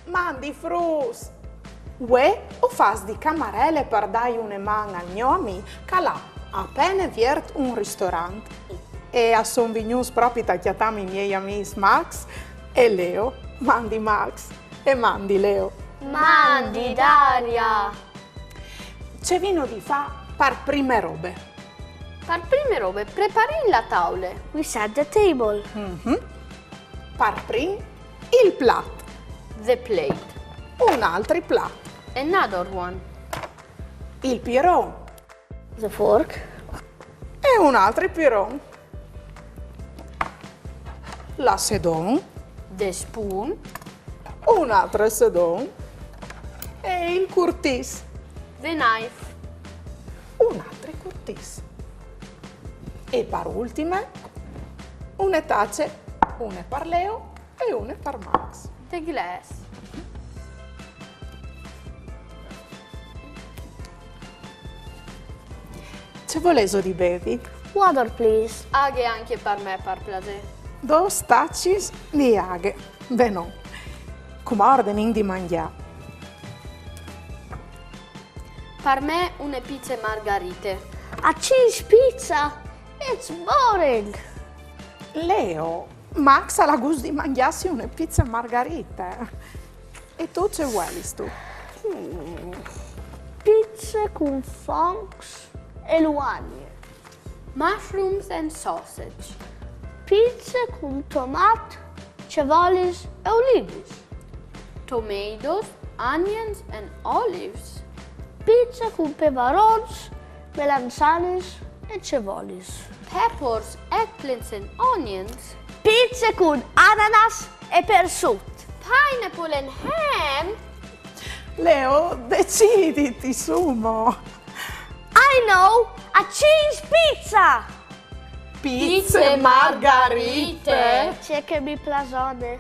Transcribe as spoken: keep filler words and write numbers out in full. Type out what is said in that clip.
Mandi fruts! Vuê o fâs di camarele par dâi une man al gno amì, che al à apene viert un ristorant. E a son vignûts propit a cjatâmi i miei amîs Max e Leo. Mandi Max e mandi Leo. Mandi Daria! Ce vino di fâ par prime robe? Par prime robe, preparìn la taule. We set the table. Mhm. Par prin il plat, The plate. Un altri plat, Another one. Il piron, The fork. E un altri piron, La sedon, The spoon. Un altri sedon, E il curtìs, The knife. Un altri curtìs. E par ultime, une tace, une par Leo e une par Max. The glass. Ce volêso di bevi? Water, please. Aghe ancje par me, par plasê. Dôs tacis di aghe. Benon. Cumò o ordenìn di mangjâ. Par me une pize margarite. A cheese pizza? It's boring. Leo, Max al à gust di mangjâsi une pize margarite. E tu ce vuelistu? Pize cun foncs e luanie. Mushrooms and sausage. Pize cun tomat, cevolis e olivis. Tomatoes, onions and olives. Pize cun pevarons, melanzanis e cevolis. Peppers, eggplants and onions. Pize cun ananas e persut. Pineapple and ham. Leo, deciditi, su mo. I know, a cheese pizza! Pize margarite! Ce che mi plasone.